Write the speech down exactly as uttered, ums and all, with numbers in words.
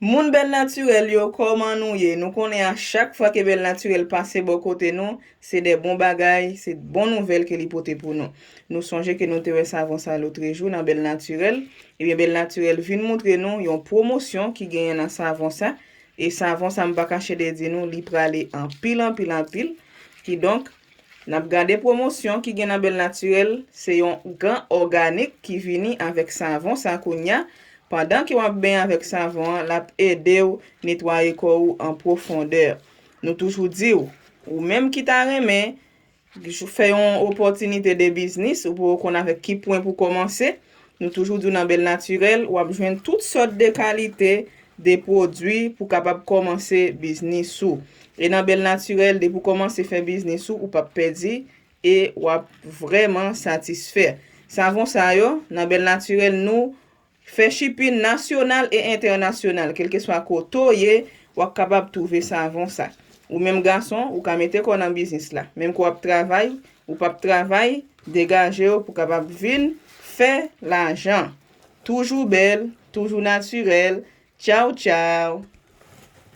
Moun Bèl Natirèl yo, kòman nou ye? Nou konnen a chak fwa ke Bèl Natirèl pase bò kote nou, se de bon bagay, se bon nouvèl ke li pote pou nou. Nou sonje ke nou te wè savon sa lotrejou nan Bèl Natirèl. Ebyen, Bèl Natirèl vin montre nou yon pwomosyon ki genyen nan savon sa. E savon sa, m pa kache de di nou, li prale anpil, anpil, anpil. Kidonk, n ap gade pwomosyon ki gen nan Bèl Natirèl, se yon gan òganik ki vini avèk savon sa kounya. Pandan ke w ap benyen avèk savon an, l ap ede w netwaye kò ou an pwofondè. Nou toujou di w, ou menm ki ta renmen fè yon opòtinite de biznis, ou poko konn avèk ki pwen pou kòmanse, nou toujou di w nan Bèl Natirèl, w ap jwenn tout sòt de kalite de pwodui pou kapab kòmanse biznis ou. E nan Bèl Natirèl, depi w kòmanse fè biznis ou, ou p ap pèdi e w ap vrèman satisfè. Savon sa yo, nan Bèl Natirèl, nou fè chipin nasyonal e entènasyonal. Kèlkeswa kote w ye, w ap kapab twouve savon sa. Ou menm gason, ou ka mete kò w nan biznis la. Menm ke w ap travay, ou p ap travay, degaje w pou kapab vin fè lajan. Toujou bèl, toujou natirèl. Tchaw, tchaw!